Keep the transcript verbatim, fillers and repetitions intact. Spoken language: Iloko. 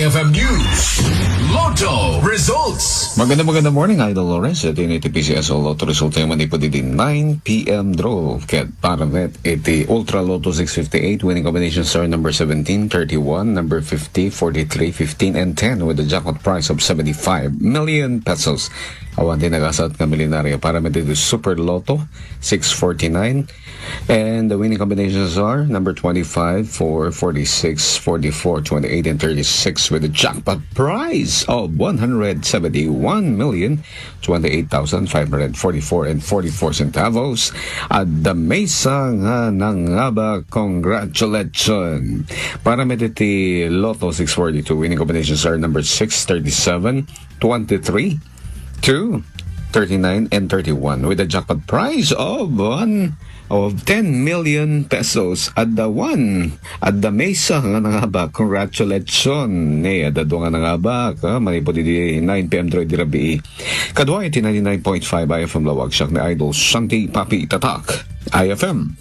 F M News Lotto Results. Maganda, maganda morning, Idol Lawrence. Iti ni T P C S o Lotto Results tayo manipod iti nine p.m. draw. Ket para met iti Ultra Lotto six fifty-eight, winning combinations are number seventeen, thirty-one, number fifty, forty-three, fifteen, and ten, with a jackpot price of seventy-five million pesos. Awan ti nagasat nga milyonaryo para met iti Super Lotto six forty-nine. And the winning combinations are number twenty-five, four, forty-six, forty-four, twenty-eight, and thirty-six, with a jackpot prize of one hundred seventy-one million twenty-eight thousand five hundred forty-four and forty-four centavos. Adda maysa nga nangabak, congratulations. Para met iti Lotto six forty-two, winning combinations are number six, thirty-seven, twenty-three, two, thirty-nine, and thirty-one, with a jackpot prize of one of ten million pesos. Adda one, adda maysa nga nangabak. Congratulations. Ne, adda dua nga nangabak, ha? Manipod iti nine p.m. draw iti rabii. Kadua iti ninety-nine point five I F M Lawag, siak ni Idol Santi Papi Tatak, I F M.